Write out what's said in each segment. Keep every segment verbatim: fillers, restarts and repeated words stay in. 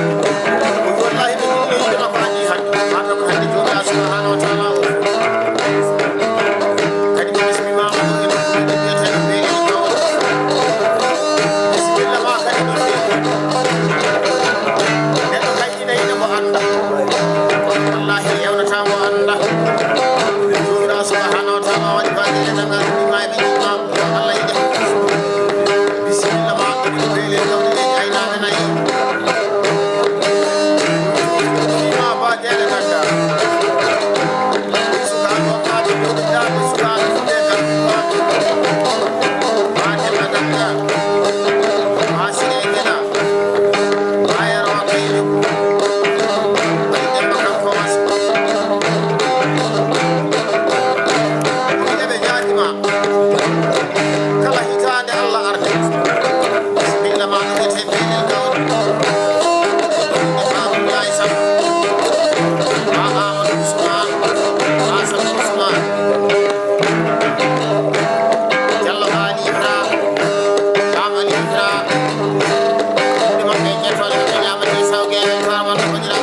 Wallahi, ɓe ɗum leydi ma ko adii hannde. Haa kam hannde jooɗaa subhanahu wa taala o. Kadi ɓe bismimaama ɗo e nokkuuji biyeteeɗo Beelel Gawlo. Bisimilla ma kadi ɗon de. Neɗɗo kay ina yiɗa mo annda. Wallahi, ewnataa mo annda. Jooɗaa subhanahu wa taala waɗi baaɗe e dagal ɗi maayɓe ɗi maam. Yo Allah yiɗe. Bisimilla ma ɗo e Beelel Gawlo e aynaaɓe nayi. Kala hitaande Allah arde. Bisimilla ma ɗo wiyetee Beelel Gawlo. Haa Abdoulaye Samb. Haa Amadou Ousmane. Haa Samb Ousmane. Jallo Haali Ibra. Haa Ali Ibra. Ɗum ɗo maɓɓe ƴettoo ɓe ñaama ɗi sawge. Haa walla ko jira.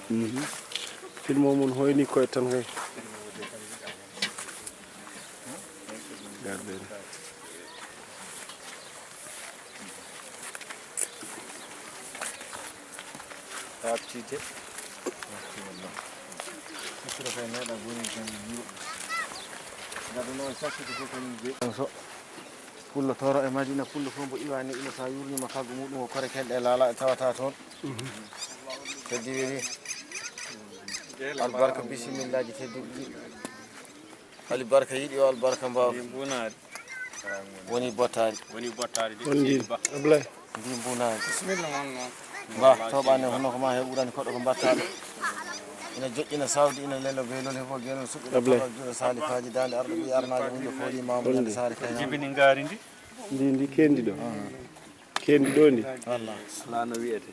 Mhm. Film o mun hoyni koye tan kay. Garden. Haɓtide. Micro kay neɗɗo boni tan yiwo. Gadano e sakkude fof kañum jeeɗi. So pullo toro e Madina, pullo fof mbo iwani ina sa yurnima kaggu muɗum o kore kelɗe laala e tawata toon. Teddi weli. Albarka bisimillaji tedduɗi. Alibarka yiɗi o albarka mbaaw. Ndi mbunaari. Woni bottaari. Woni bottaari de. On ndin. Ablaye. Ndi mbunaari. Bisimilla mon noon. Ba, toɓani hono ko ma he ɓurani koɗo ko mbattaɗo. Ina joƴƴina sawdi, ina lelo beelol, hebo geno suɓɓi. Ablaye. Koɗo juuɗo saalifaaji daande arɗo ɓi arnaaji wonde fooli mamu. On ndin. Saare kay. Jibini ngaari ndi. Ndi, ndi kendi ɗo. Kendi ɗo ndi. Walla. Alaa no wiyete.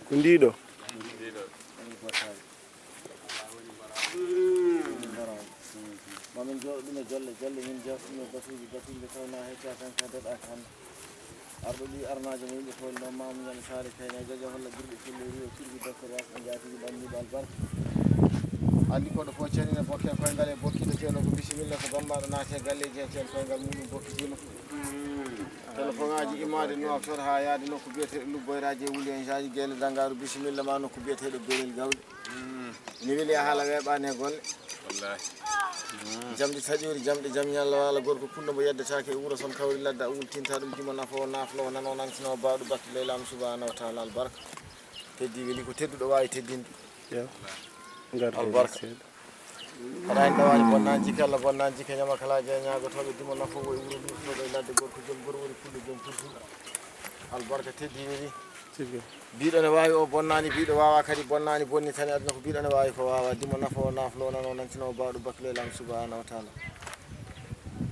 Ko ndi ɗo. Ndi ɗo. Mamin jooɗo ɗum e jolle, jolle min jooɗo ɗum e batuuji, batuuji nde tawnaa hecca tan ka daɗa kan. Arɗo ɗi arnaajo mo yimɓe fof noon maamu ñande saare kayna joƴa holla ɓurɗi fulleri o kirji docteur yak e jaatigi ɓanndiiɓe albarka. Anndi koɗo fof cenina bokke koyngal e bokkiɗo ceeno ko bisimilla ko bambaɗo naate galleji he ceen koyngal muɗum bokkitiima. Telefoŋaaji immaade Nouakchott haa yahde nokku biyeteeɗo Lubboyraaji e Wuliyaaji Geele Dangaaru, bisimilla ma nokku biyeteeɗo Beelel Gawle. Ina weli a haala weeɓaani e golle. Wallaahi. Jamɗi taƴoori, jamɗi jam ñalla waala gorko kunno mbo yeddetaake e wuro son kawri ladde a wultinta ɗum jimo nafoowo nafloowo nanoo nantinowo baawɗo batte leylaamu subhaanahu wa taala albarka. Teddi weli ko tedduɗo waawi teddinde. Yo. Ngarɗen albarka. Seeɗa. Haɗa en ɗawaani bonnaanji ke Allah bonnaanji ke ñama kala jeeñaagotooɓe dimo nafoowo e wuro nurtooɗo e ladde gorko jom goro woni pullo jom pulpul. Albarka teddi weli. Biiɗo ne waawi o bonnaani, biiɗo waawaa kadi bonnaani, bonnitani aduna ko biiɗo ne waawi ko waawaa. Dimo nafo, naflo, nano, nantino, baawɗo, bakilo e Laamɗo subhaanahu wa taala.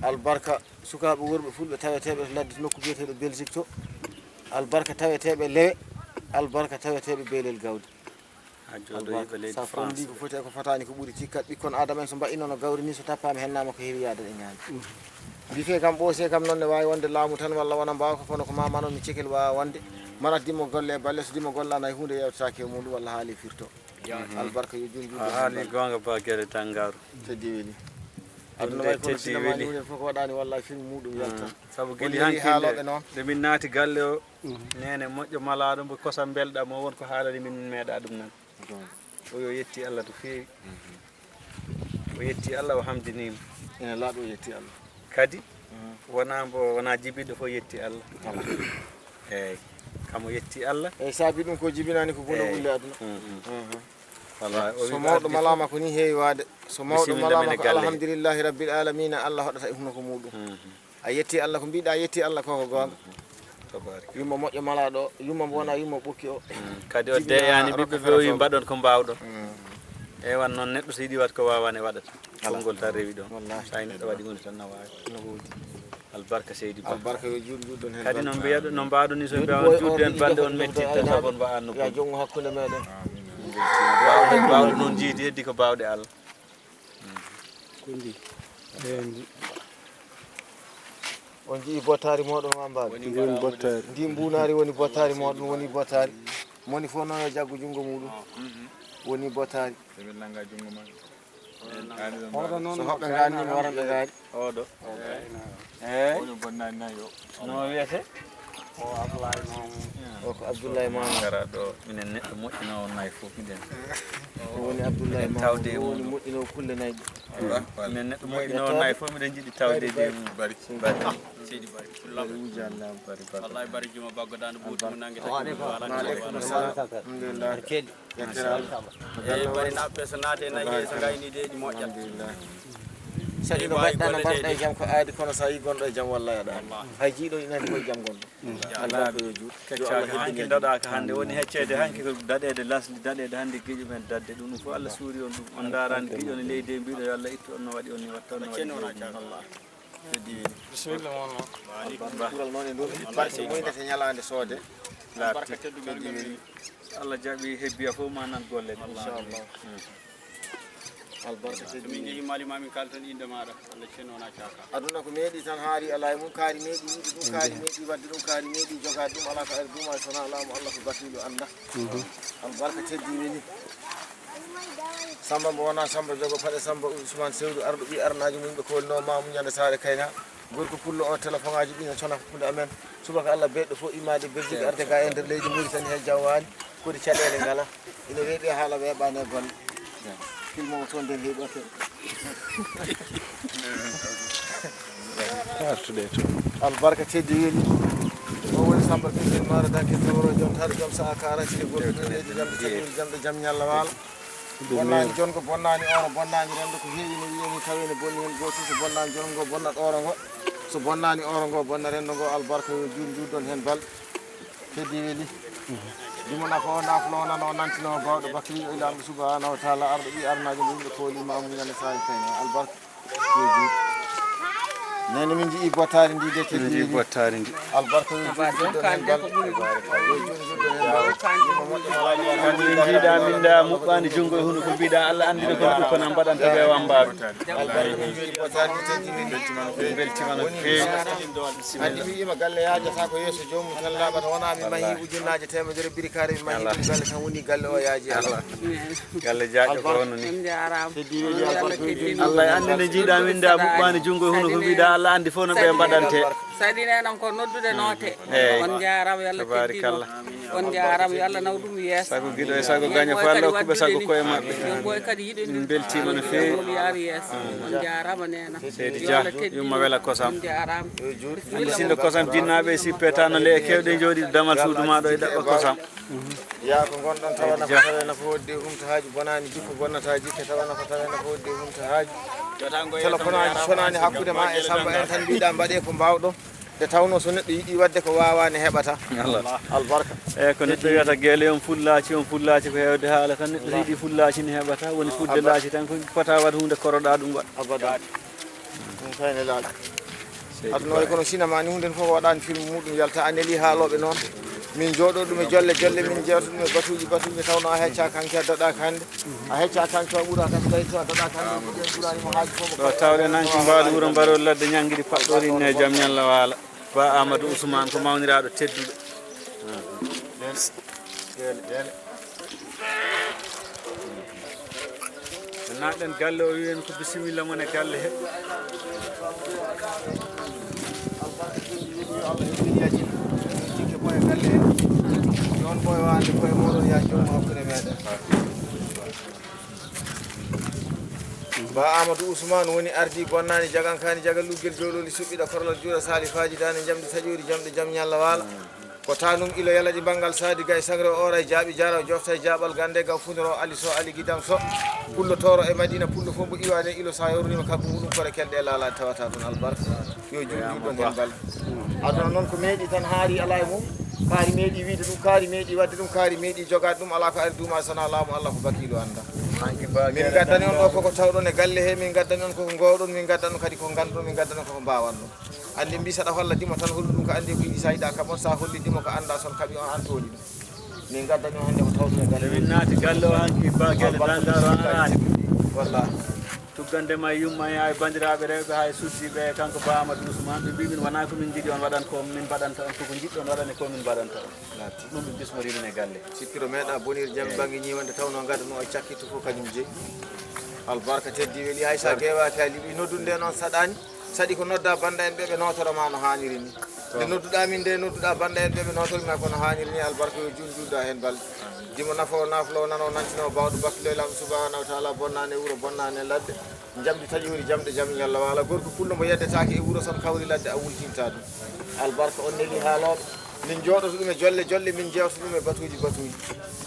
Albarka sukaaɓe worɓe fulɓe taweteeɓe to ladde to nokku biyeteeɗo Belgique to. Albarka taweteeɓe lewe, albarka taweteeɓe beelel gawdi. Haa jooɗoyiiɓe leydi France. Sa fondi ko foti e ko fotaani ko ɓuri cikkat, ɓikkon Aadama en so mbaɗino no gawri ni, so tappaama hennaama ko heewi yaade e ñaami. Mbiyetee kam ɓoosee kam noon ne waawi wonde laamu tan walla wona mbaawka, kono ko ma manon mi cekel waawa wonde. Mara dimo golle e balle, so dimo gollaani hay huunde yewtetaake e muɗum walla haali firto. Albarka yo juul juul. A haali goonga ba gere tangaaru. Teddi weli. Aduna way kono sinamaani huunde fof ko waɗaani wallaahi firi muɗum yalta. Sabu gili hanki nde min naati galle o, neene moƴƴo malaaɗo mbo kosam mbelɗa mo won ko haalani min meeɗa ɗum nan. O yo yetti Allah to feewi. O yetti Allah, o hamdiniima. Ene laaɓi o yetti Allah. Kadi wonaa mbo, wonaa jibiɗo fof yetti Allah. Eeyi, kam o yetti Allah. Eeyi, saabi ɗum ko jibinaani ko bulo ulle aduna. Wallaahi, o so mawɗo malaama ko ni heewi waade. So mawɗo malaama ko alhamdulillahi rabbil alamina, Allah hoɗata e hunuko muɗum. A yetti Allah, ko mbiɗa yetti Allah ko ko goonga. Yumma moƴƴo malaaɗo o, yumma mo wona yumma ɓokki o. Kadi o deeyaani ɓiɓɓe ɓe o wi mbaɗon ko mbaawɗon. Eewan noon neɗɗo so yiɗi waɗ ko waawani waɗata. Konngol tan rewi ɗon. Wallaahi. So tawi neɗɗo waɗi huunde tan na waawi. No woodi. Albarka seydi ba. Albarka yo juul juul ɗon heen. Kadi no mbiya ɗum, no mbaawɗon ni so mbiya on juutde en balɗe on mettitta sabu on mba'a no ya bonde. Jonngo hakkunde meɗen. Baawɗe, baawɗe noon jiidi heddi ko baawɗe Allah. Ko ndi? Eeyi, ndi. On njii bottaari mooɗon wambaade? Ndi woni bottaari. Ndi mbuunaari woni bottaari mooɗon, woni bottaari. Moni fof noon yo jaggu junngo muɗum. Woni bottaari. So hoɓɓe ngaani, mi waran ɓe ngaari. Oɗo. Eeyi. Woni bonnaani nayi o. No wiyete? O Abdoulaye Mamoudou. O ko Abdoulaye Mamoudou. Gara ɗo, minen neɗɗo moƴƴinoowo nayi fof, miɗen. O woni Abdoulaye Mamoudou, o woni moƴƴinoowo kulle nayi ɗe. Minen neɗɗo moƴƴinoowo nayi fof, miɗen njiɗi tawde e mum. Bari. Bari. Seydi Bari. Bari wuja Allah. Bari, bari. Wallahi Bari juma baggo dande buuti mo nange. Wa aleykum salam. Alhamdulillah. Eeyi, bari naɓɓe so naate e nayi he, so ngayni de ɗi moƴƴat. Saɗi no mbaɗɗa, no mbaɗɗa e jam ko aadi, kono so a yii gonɗo e jam, wallay aɗa aadi. Hay jiiɗo ina ko e jam gonɗo. Alaa ko yo juut. Keccaaki hanki daɗaaka hannde, woni hecceede hanki ko daɗeede lasli, daɗeede hannde giƴo men daɗde. Ɗum ɗum fof Allah suuri on ɗum. On ndaaraani giƴo ne leydi e mbiɗo yo Allah ittu on no waɗi on ni watta on no waɗi. Bisimilla mon noon. Kural noon e nduɗo. Barke muynete ñalaande soode. Laarti. Teddi weli. Allah jaɓi hebbiya fof ma nan golle. Inchallah. Albarka teddi. Min njehi Mali ma min kalton innde maɗa. Allah cenno wona caaka. Aduna ko meeɗi tan haari alaa e mum, kaari meeɗi yiɗi ɗum, kaari meeɗi wadde ɗum, kaari meeɗi jogaade ɗum, alaa ko ari duuma e sona laamu Allah ko bakiilu annda. Albarka teddi weli. Samba mbo wona Samba jogo paɗe, Samba Ousmane Sewdu arɗo ɓi arnaajo mum ɓe kolno mamu ñande saare kayna. Gorko pullo o téléphone aji ɗi no cona hakkunde amen. Subaka Allah beɗɗo fof immade Belgique arde ga e nder leydi Mauritanie he jawwali. Kodi caɗele ngala. Ina weeɓi haala weeɓani e golle. Filmo o toon nden heeɓi oke. Artude toon. Albarka teddi weli. O woni Samba Bisil Mara Danke Tawro jom taɗo jom sa'a kara sile goɗɗo ɗum leydi jamɗe caɗeele jamɗe jam ñalla waala. Bonnaani jongo, bonnaani oro, bonnaani renndo, ko heewi no wiyee ni, tawee ne bonni heen gootum, so bonnaani jongo ngo, bonnat oro ngo, so bonnaani oro ngo, bonna renndo ngo, albarka yo juut njuuddon heen balɗe. Teddi weli. Dimo nafo, naflo, nano, nantino, baawɗo, bakriiɗo e Laamɗo subhaanahu wa taala, arɗo ɓii arnaajo mo yimɓe kooli, maamu ñande saari kayna, albarka. Nene min nji'i bottaari ndi de. Min nji'i bottaari ndi. Albarka yo juutde heen balɗe. Yo juutde heen balɗe. Kadi min njiiɗa min nda muɓɓaani junngo e hunuko mbiɗa Allah anndi ko ɓikkon am mbaɗanta ɓe wambaaɓe. Albarka yo juutde bottaari ndi teddi min. Min mbeltiima no feewi. Anndi mi wi'ima galle yaajata ko yeeso joomum tan laaɓata, wonaa mi mahi ujunnaaje teemedere birikaare mi mahi ɗum galle tan woni galle o yaaji Allah. Galle jaaƴo ko hono ni. On njaaraama. Teddi weli albarka yo juut. Allah e anndi nde njiiɗa min nda muɓɓaani junngo e hunuko mbiɗa Allah anndi fof no ɓe mbaɗante. Saɗi nenan ko noddude noote. Eeyi. On njaaraama yo Allah teddin on. Tabarakallah. On njaaraama yo Allah naw ɗum yeeso. Sago giɗo e sago gaño fof Allah hokkuɓe sago koye maɓɓe. Yumma e kadi yiɗondir. Min mbeltiima no feewi. Yaaru yeeso. On njaaraama nenan. Seydi Dia yumma wela kosam. On njaaraama. Anndi sinno kosam jinnaaɓe e sippetaano nde e kewɗe jooɗi damal suudu ma ɗo e ɗaɓɓa kosam. Yaa ko ngonɗon tawa nafa tawa nafa wodde humta haaju bonaani jikku bonnata jikke tawa nafa tawa nafa wodde humta haaju. Téléphone aji sonaani hakkunde ma e Samba en tan mbiɗa mbaɗe ko mbaawɗon. Nde tawnoo so neɗɗo yiɗii waɗde ko waawaa ne heɓata. Allah. Albarka. Eeyi, ko neɗɗo wiyata geele on fullaaci, on fullaaci ko heewde haala tan. Neɗɗo so yiɗii fullaaci ne heɓata, woni fudde laaci tan, ko fota waɗ huunde koroɗaa ɗum waɗ. Abadan. Ɗum kayne laaci. Aduna wayi kono sinama ni, huunde fof waɗaani film muɗum yalta, a neli haalooɓe noon. Min jooɗo ɗum e jolle jolle, min jewta ɗum e batuuji batuuji, tawnoo a heccaaka hanki, a daɗaaka hannde. A heccaaka hanki, a ɓuraaka so tawi to a daɗaaka hannde, ko ɓeen ɓuraani mo haaju fof. Ɗo tawɗen hanki mbaɗo wuro mbaɗo ladde ñanngiɗi paɗɗori inne jam ñalla waala. Ba Amadou Ousmane ko mawniraaɗo tedduɗo. Naatɗen galle o, wiyen ko bisimilla mon e galle he. Albarka jooɗi, yo Allah heɓin yajin. Min jikke boye galle he. Noon boye wande boye moɗon, ya joom hakkunde meɗen. Ba Amadou Ousmane woni ardi bonnaani jagankaani jaga luggel joololi suɓɓiɗa korlal juuɗa saalifaaji daane njamdi taƴoori jamɗe jam ñalla waala. Ko tanum ilo yalaɗi banngal saadi gay sangre o oray jaaɓi jaara o jofta e jaaɓal gande gaw fundoro ali so ali gidam so. Pullo tooro e Madina pullo fof mbo iwaade ilo sa yornima kabbu muɗum kore kelɗe e laalaade tawata toon albarka. Yo juul juul ɗon heen balɗe. Aduna noon ko meeɗi tan haari alaa e mum. Kaari meeɗi wiide ɗum, kaari meeɗi waɗde ɗum, kaari meeɗi jogaade ɗum, alaa ko ari duuma sana laamu Allah ko bakiilu annda. Min ngaddani on ɗo koko tawɗon e galle he, min ngaddani on koko ngoowɗon, min ngaddani on kadi ko ngannduɗon, min ngaddani on koko mbaawanɗon. Anndi mbi saɗa holla dimo tan hollu ɗum ko anndi ko yiɗi sa yiɗa kaɓon, sa holli dimo ko annda son kaɓi on an tooni ɗum. Min ngaddani on hannde ko tawɗon e galle. Min naati galle o hanki ba gelle dangar o araani. Wallahi. Tuggande ma e yumma e ay banndiraaɓe rewɓe hay suddiiɓe e kanko Ba Amadou Ousmane, ɓe mbi min wonaa ko min njiɗi on waɗan ko min mbaɗanta on, ko ko njiɗɗon waɗane ko min mbaɗanta on. Ɗum ɓe bismori min e galle. Sippiro meeɗa bonir jam bannge ñiiwande tawnoo ngadano e cakkitto fof kañum jeyi. Albarka teddi weli hay sa geewaaki a liɓi noddude nde noon saɗaani. Saɗi ko nodda bannda en ɓe ɓe nootora ma no haaniri ni. Nde nodduɗaa min nde nodduɗaa bannda en ɓe ɓe nootori ma ko no haaniri ni albarka yo juul juulda heen balɗe. Dimo nafo naflo nano nantino bawɗo bakkilo e Laamɗo subhanahu wa taala bonnaani e wuro bonnaani e ladde. Njamdi taƴoori jamɗe jam ñalla waala gorko pullo mbo yeddetaake e wuro son kawri ladde a wultinta ɗum. Albarka on neli haalooɓe. Min njooɗoto ɗum e jolle jolle min jewta ɗum e batuuji batuuji.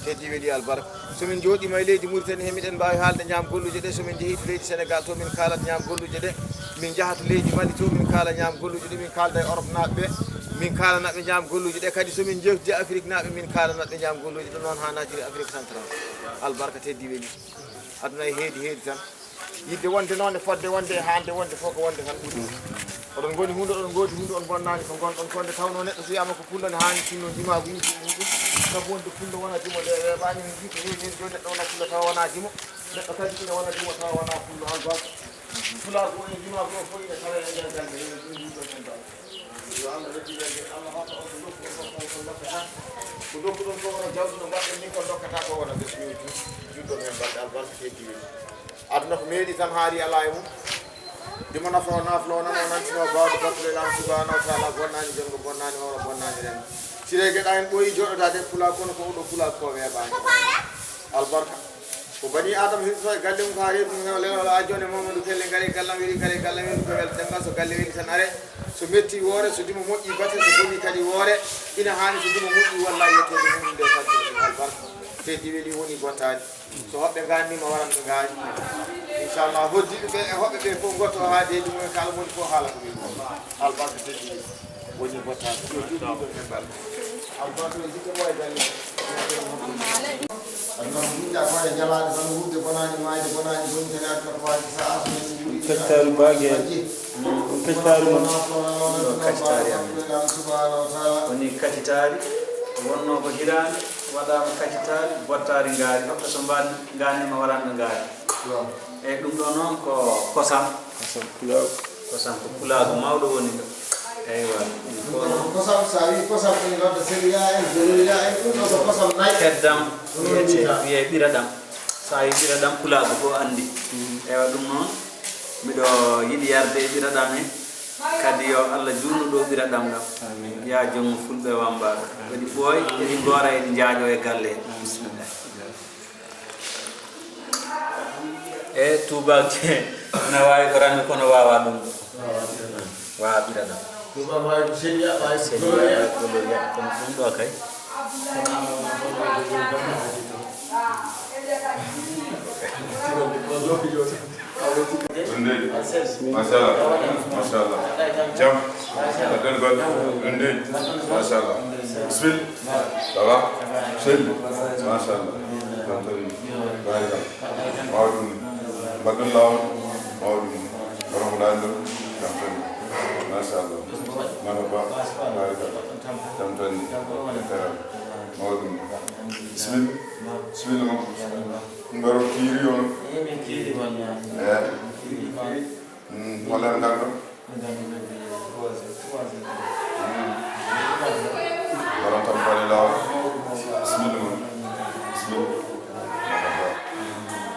Teddi weli albarka. So min njooɗiima e leydi Muritani he miɗen mbaawi haalde ñaam golluuje ɗe so min njehii to leydi Senegal to min kaalat ñaam golluuje ɗe. Min njaha to leydi Mali to min kaala ñaam golluuje ɗe min kaalda e Europe naaɓe ɓe. Min kaalana ɓe ñaam golluuje ɗe kadi so min njewtidi e Afrique naaɓe min kaalana ɓe ñaam golluuje ɗe noon haa naatiri Afrique central. Albarka teddi weli. Aduna e heedi heedi tan. Yidde wonde noon e fodde wonde e haande wonde fof ko wonde tan ɓuri. Oɗon ngoni huunde oɗon ngoodi huunde on bonnaani ko ngonɗon ko nde tawnoo neɗɗo so wiyaama ko pullo ne haani sinno ndimaagu yimɓe muɗum. Sabu wonde pullo wona dimo nde weeɓaani min mbi ko heewi heen jooni neɗɗo wona pullo tawa wona dimo. Neɗɗo kadi ina wona dimo tawa wona pullo albarka. Pulaagu o e ndimaagu o fof ina tawee e nder galle he ɗum yimɓe men ɗo. Yo Allah rejjinande Allah hokka on ko dokku on hokka on ko dokkata. Ko dokkuɗon ko wona jawdi no mbaɗɗen ni kon dokkata ko wona ɓe so yo juutɗon heen balɗe albarka heddi weli. Aduna ko meeɗi tan haari alaa e mum. Dimo nafo naflo nan o nantino bawɗo battude lam subhanahu wa taala bonnaani jonngo bonnaani hooro bonnaani rem. Sire geɗa en ɓooyi joɗodaade pula kono ko oɗo pula ko weeɓaani. Albarka. Ko bani Adama hirtoto e galle mum ko haa reedu mum hewa leloola a joone Mamadou Pelle ngare gallam weli ngare gallam weli ko wel demba so galle weli tan are so metti woore so dimo moƴƴi bate so boni kadi woore ina haani so dimo moƴƴi walla yetteede mum nde fadde ɗum albarka teddi weli woni bottaani so hoɓɓe gaanni ma waran ɓe gaani inchallah hoddiɓe ɓe e hoɓɓe ɓe fof gotto haa de ɗum en kala moni fof haala ko ɓe ɗum albarka teddi weli woni bottaani yo juɗɗiɗo e balɗe albarka no jiɗɗo mo e galle Pettaaru baage. Pettaaru mon. Ɗo kacitaari am. Woni kacitaari. Wonnoo ko hiraande, waɗaama kacitaari, bottaari ngaari. Hoɓɓe so mbaani ngaani ma waranɓe ngaari. Eeyi, ɗum ɗo noon ko kosam. Kosam pulaagu. Kosam ko pulaagu mawɗo woni ɗo. Eywa. Ɗum ko noon. Kosam, so a wii kosam, ene nodda seliya en, joloya en, ɗum ɗo ko kosam nayi. Keddam, wiyete, wiyee ɓiraɗam. So a wii ɓiraɗam, pulaagu fof anndi. Eywa, ɗum noon, miɗo yiɗi yarde e ɓiraɗam he. Kadi yo Allah juutnu ɗo ɓiraɗam ɗam. Amiin. Yaa jom fulɓe wammbaaɓe. Waɗi ɓooy, eɗi ngoora, eɗi njaaƴoo e galle he. Bisimilla. E tuubaak na waawi ko rami kono waawaa ɗum ɗo. Waawaa ɓira ɗam. Tuubaak waawi ko seniya, waawi ko seniya, gloria. Gloria, kono ɗum ɗo kay. Machallah, machallah. Jam. Mbaɗɗon golle, ɗum de. Machallah. Bismillah. Ça va? Seydi. Machallah. Jam tan ni. Barikalla. Mawɗum ni. Mbaɗɗon laawol. Mawɗum ni. Kono ko ɗaani ɗo? Jam tan ni. Machallah. Marhaba. Barikalla. Jam tan ni. Mawɗum ni. Bismillah. Bismillah, mon. Ngaro kiiri on. Eyi, min kiiri on, ya. Eh. Kiiri on. Mm, walla ngal ɗo? Mbaɗon tampere laawol. Bismillah. Bismillah.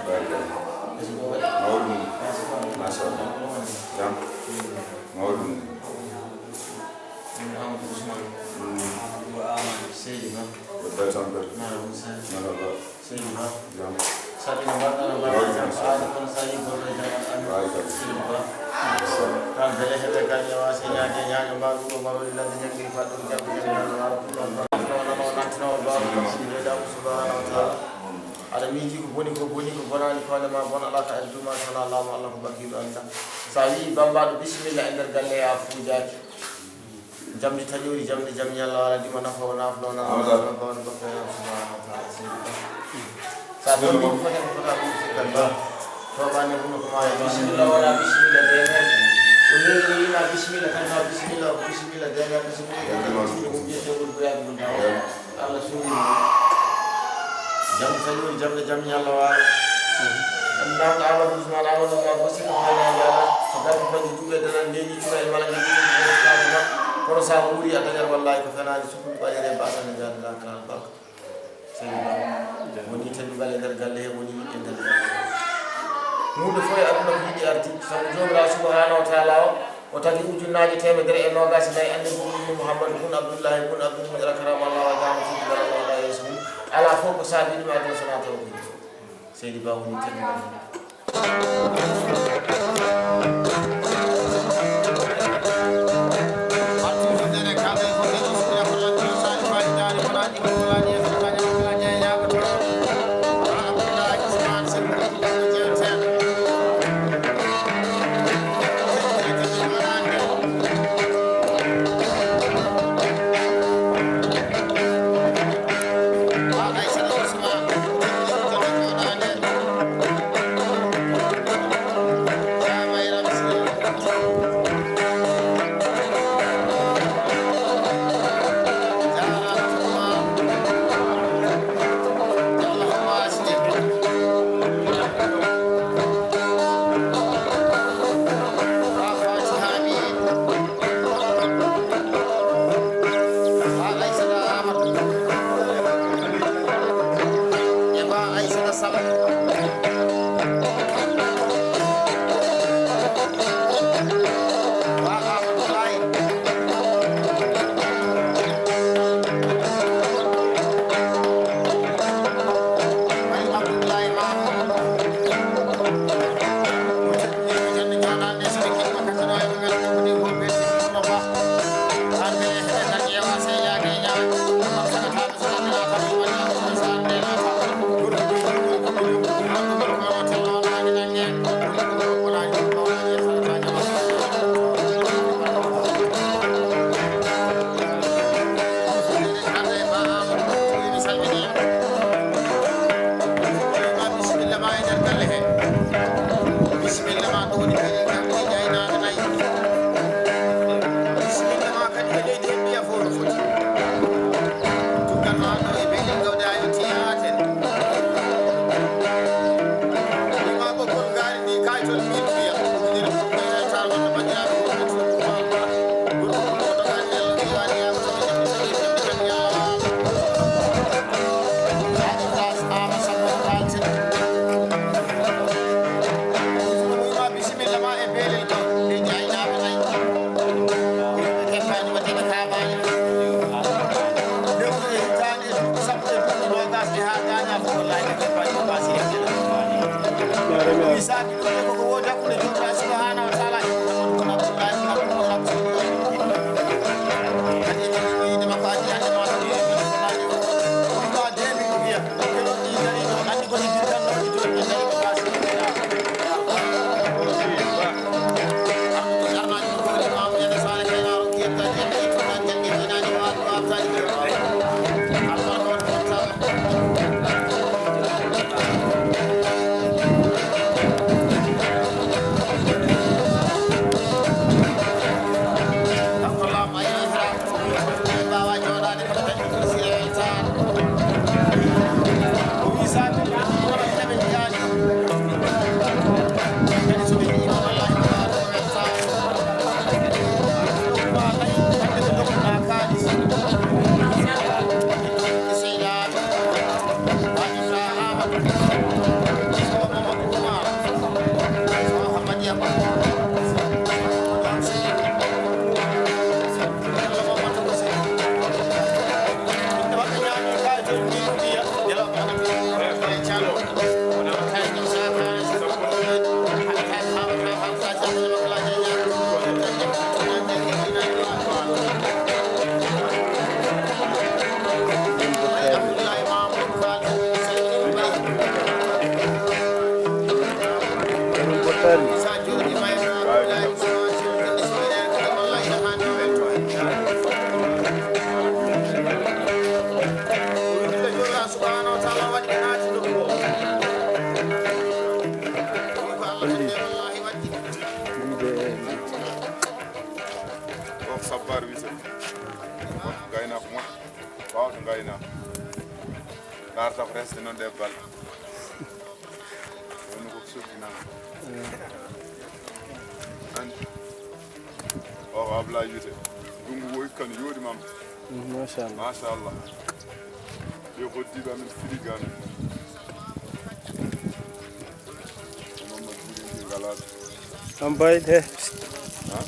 Barikalla. Mawɗum. Machallah. Jam. Mawɗum. Mm. Waɗɗa tampere. Marhaba. Seydi Ba. Jam. Saɗi no mbaɗɗa, no mbaɗɗa jam. Ko aadi kono saɗi golle jam. Amin. Seydi Ba. Tan bele heɓe galle wa, se ñaage ñaage mbaɗu ɗo mbaɗu ɗi ladde ñaŋɗi faɗɗo jam jam jam wa. Subhanahu wa ta'ala. Aɗa miiji ko boni ko boni, ko bonani ko hoore ma bona, alaa ka addu ma sala laamu Allah ko bakkiɗo Allah. Sa wi'i bambaɗo bismillah e nder galle ya fuujaaki. Jamdi taƴori, jamdi jam ñalla wala dimo nafa o nafno na. Amsa. Wala bawla bakka ya subhanahu wa ta'ala. Seydi Ba. Sa ko ko fota ko fota ko sikka ba. To bane buno ko ma bismillah wala bismillah de. Ko ni ni ma bismillah kan ma bismillah ko bismillah de na ko so ko ya ko ya ko ya. Allah suuɗii mo. Jam tawi woni jamɗe jam ñalla waalo. Anndaanɗo Amadou Ousmane Amadou Ba Bossi ko fena e Yala. So garti faggi duuɓe danan ndeeñi cuka e mala ngi ɗiɗi ko fena e Fatima. Kono sa wuuri a dañat wallahi ko fenaani sukkuɓe ɓaɗere ba tan e jaade la kala barka. Seydi Ba. Woni tawi bale nder galle he woni yiɗde nder galle he. Huunde fof e aduna ko yiɗi arti. Sabu Joomiraaɗo subhanahu wa ta'ala o O tagi ujunnaaje teemedere e noogaas e nayi annabi mum Muhammadu bun Abdullahi bun Abdul Muttalib karamallahu wajhahu fii barakallahu ala yeeso mum. Alaa fof ko saabii ɗum e aduna so wonaa taw ko seydi Ba woni tagi ɗum. Bisimilla ma e nder galle he. Bisimilla ma ɗo woni kadi kam e jaynaɓe nayi. Bisimilla ma kadi e leydi he mbiya fof no foti. Tuggal ma ɗo e beɗel gawda e tiyaten. Ɗuma ɓoggol ngaari ndi kaytol mil fiya. Ɗum nder ɗum ɓe tawa no bandiraɓe wonɓe to ɗum ma. Ɗum ɗum ɗo ɗo kadi Yalla mi wani yam to ɗum ɗum ɗum ɗum ɗum. Bisimilla ma e beelel ɗo, e jaaynaaɓe nayi. Yimɓe kettaani waɗde ɓe kaamaani. Lewru e hitaande e duuɓi sappo e duuɓi noogaas e haa gaañaa fof, wallahi ɓe keppaani ko baasi e ɗum wiyi ko ko woodi hakkunde Joomiraaɗo Subhaanahu wa Taala e Muhammadu bun Abdullaahi bun Abdul Muttalib. Kadi en nanii yiide makko addi hannde ma ɗo yeeɓi ko nani o. Ɗum ma deemi ko wiya, ko ɗo ɗi dari ɗo, anndi ko ɗi dirtan ɗo, ɗi jooɗi, ɗi dari ko baasi. Armaani ko woni maamu, yande saare kaynaaro. On sabbar wise. On gayna ko moƴƴo. Ɓawto gayna. Darta ko resde noon ɗe balɗe. Woni ko sottinama. Andi. O ko Ablaye wiyete. Ndungu woy kan yooɗi mam. Machallah. Machallah. Yo hoddiiɓe amen filiiɓe amen. Mamma juuɗe ɗi ngalaɗo. An bay de. Ha?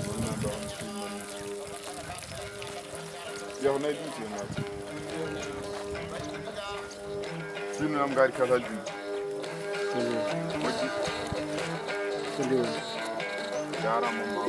Wonno ɗo on ɗum woni. Yaw nay ɗum te naati. Sinno am ngaari kala ɗum. Moƴƴi. Jaaraama, ma.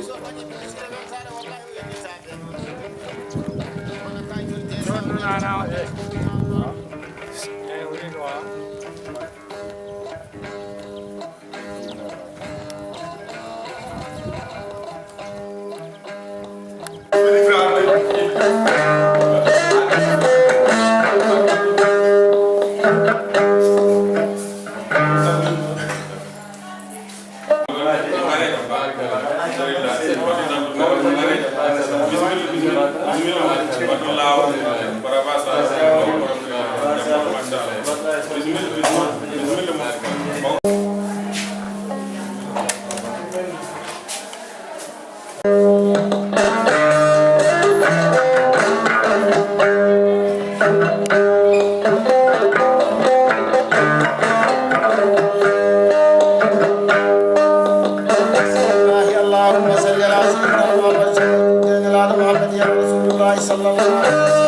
اللهم صل على سيدنا محمد وعلى آل محمد يا رسول الله صلى الله عليه وسلم.